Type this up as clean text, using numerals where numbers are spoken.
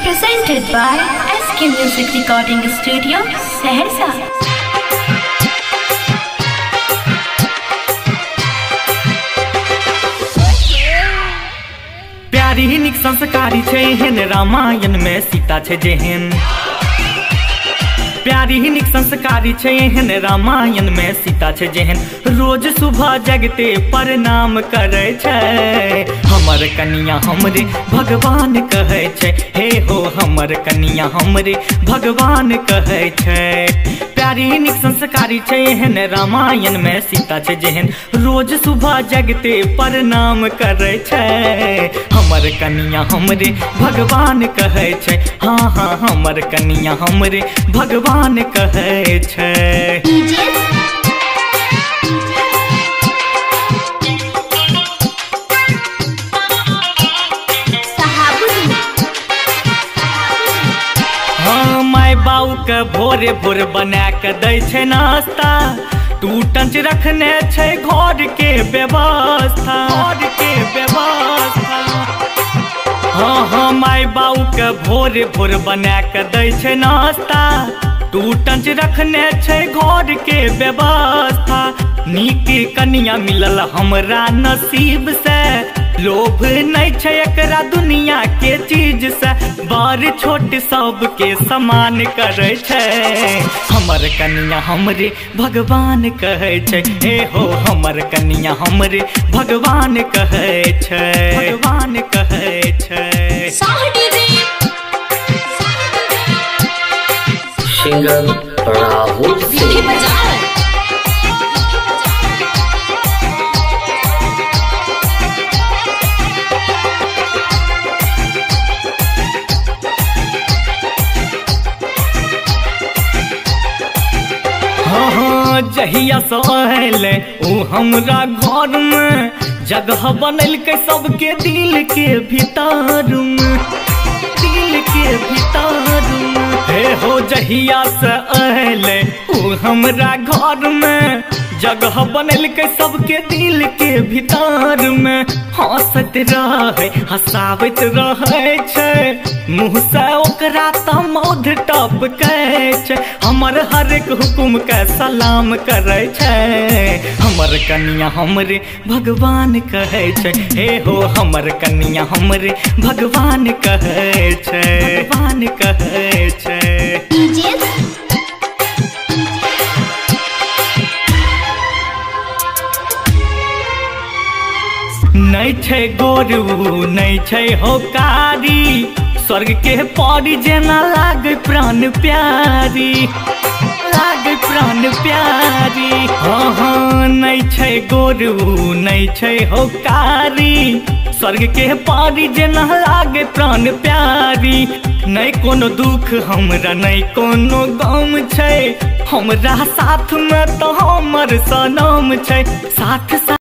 Presented by SK Music Recording Studio, Saharsa. प्यारी निक संस्कारी छै एहन रामायण में सीता छै जेहन। प्यारी निक संस्कारी छै एहन रामायण में सीता छै जेहन। रोज सुबह जगते प्रणाम करै छै, हमर कनिया हमरे भगवान कहै छै। हे हो हमर कनिया हमरे भगवान कहै छै। प्यारी निक संस्कारी छै एहन रामायण में सीता छै जेहन। रोज सुबह जगते प्रणाम करै छै, हमर कनिया हमरे भगवान कहै छै। हाँ हाँ हमर कनिया हमरे भगवान कहै छै। हाँ my बाऊ के भोरे भोर बना के दै छै नाश्ता, टू टंच रखने छै घर के व्यवस्था, घर के व्यवस्था। हाँ हाँ my बाऊ के भोरे भोर बना के दै छै नाश्ता, टू टंच रखने छै घर के व्यवस्था। नीक कनिया मिलल हमरा नसीब से, लोभ नहीं छै एकरा दुनिया के चीज से। बड़ छोट सबके समान करै छै, हमर कनिया हमरे भगवान कहै छै। हे हो हमर कनिया हमरे भगवान कहै छै, भगवान कहै छै। सिंगर राहुल सिंह। जहिया से आयल ओ हमरा घर में, जगह बनलकै सबके दिल के भीतर में, दिल के भीतर में। हे हो जहिया से आयल ओ हमरा घर में, जगह बनलकै सबके दिल के भीतर में। हंसैत रहै हंसाबैत रहै छै, मुँह से ओकरा तऽ मौध टपकै छै। हमर हरेक हुकुम के सलाम करै छै, हमर कनिया हमरे भगवान कहै छै। हे हो हमर कनिया हमरे भगवान कहै छै, भगवान कहै छै। नहीं छै गोरू नहीं छै हो कारी, स्वर्ग के परी जेना लागे प्राण प्यारी, लागे प्राण प्यारी। हाँ हाँ नहीं छै गोरू नहीं छै हो कारी, स्वर्ग के परी जेना लागे प्राण प्यारी। नहीं कोनो दुख हमरा नहीं कोनो गम छै, हमरा साथ में तो हमर सनम छै। साथ साथ